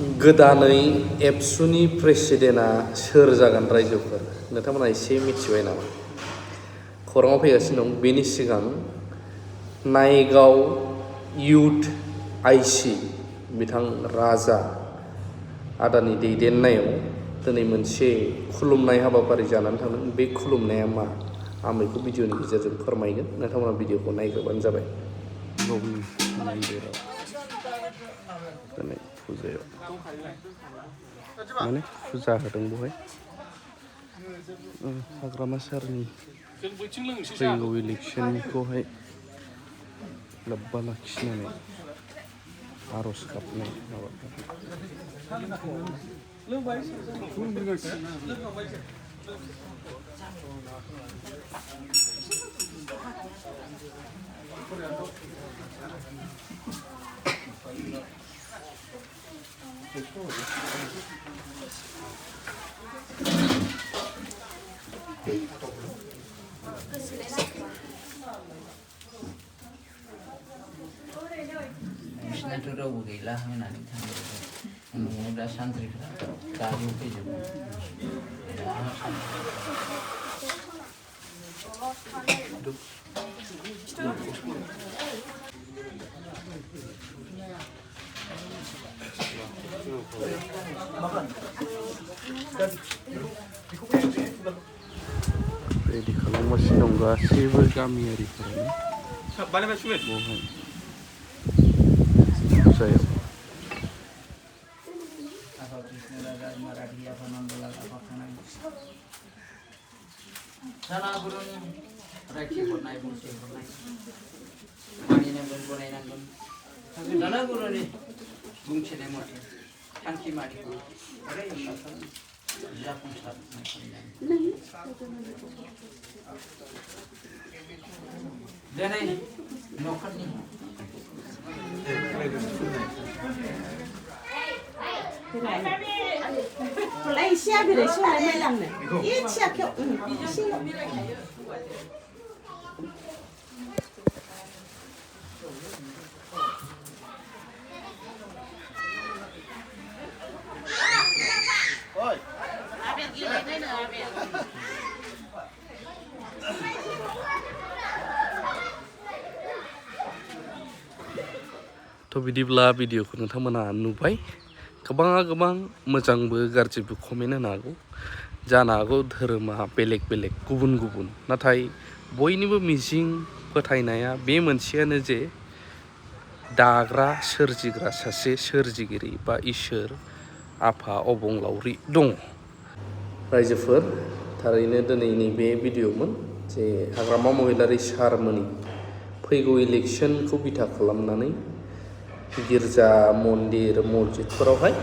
गोदानै एबसुनि प्रेसिडेन्टआ सोर जागोन रायजोफोर नोंथांमोना एसे मिथिबाय नामा? खौराङाव फैगासिनो दं। बेनि सिगां नायगाव इउथ आइसि बिथां राजा आदानि दैदेननायाव दिनै मोनसे खुलुमनाय हाबाफारि जानानै थांदों। बे खुलुमनाया मा? आं बेखौ भिडिअनि गेजेरजों फोरमायगोन। नोंथांमोना भिडिअखौ नायग्रोबानो जाबाय। गावनि मन्दिराव दिनै फुजायाव माने फुजा होदों बेवहाय हाग्रामा सारनि फैगौ इलेक्सनखौहाय लोब्बा लाखिनानै आर'ज गाबनाय बिसिनाथ' रावबो गैला होननानै थांदों। न'आव दा सानथ्रिफ्रा गारियाव फैजोबो। रेडि खालामगासिनो दं गासैबो गामियारिफोरानो बेवहाय फुजायाव। थ' बिदिब्ला भिडिअखौ नोंथांमोना नुबाय। गोबां मोजांबो गाज्रिबो कमेन्ट होनो हागौ। जानो हागौ धोरोमा बेलेग बेलेग गुबुन गुबुन, नाथाय बयनिबो मिजिं फोथायनाया बे मोनसेयानो जे दाग्रा सोरजिग्रा सासे सोरजिगिरि बा इसोर आफा अबंलावरि दङ। रायजोफोर थारैनो दिनैनि बे भिडिअमोन जे हाग्रामा महिलारि सारमोननि फैगौ इलेक्सनखौ बिथा खालामनानै गिर्जा मन्दिर मस्जिदफोरावहाय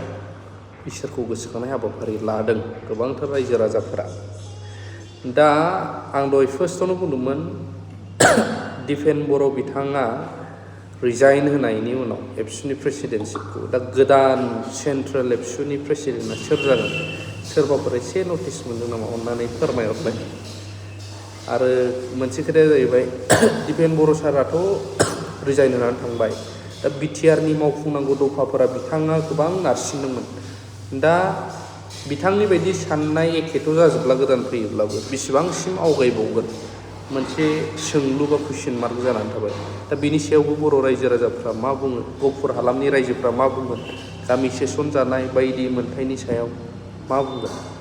इसोरखौ गोसोखांनाय हाबाफारि लादों गोबांथार रायजो राजाफोरा। दा आं दहाय फार्स्टआवनो बुंदोंमोन दिपेन बर' बिथाङा रिजाइन होनायनि उनाव एबसुनि प्रेसिडेन्टशिपखौ दा गोदान सेन्ट्रेल एबसुनि प्रेसिडेन्टआ सोर जागोन? सोरबाफोर एसे नटिस मोनदों नामा? अननानै फोरमायहरलाय। आरो मोनसे खोथाया जाहैबाय दिपेन बर' साराथ' रिजाइन होनानै थांबाय। दा बिटिआरनि मावफुंनांगौ दफाफोरा बिथाङा गोबां नारसिनदोंमोन। दा बिथांनि बायदि साननाय एखेथ' जाजोबला गोदान फैयोब्लाबो बेसेबांसिम आवगायबावगोन मोनसे सोंलु बा कुइसन मार्क जानानै थाबाय। दा बिनि सायावबो बर' रायजो राजाफ्रा मा बुङो? गफुर हालामनि रायजोफ्रा मा बुंगोन? गामि सेसन जानाय बायदि मोनथायनि सायाव मा बुंगोन?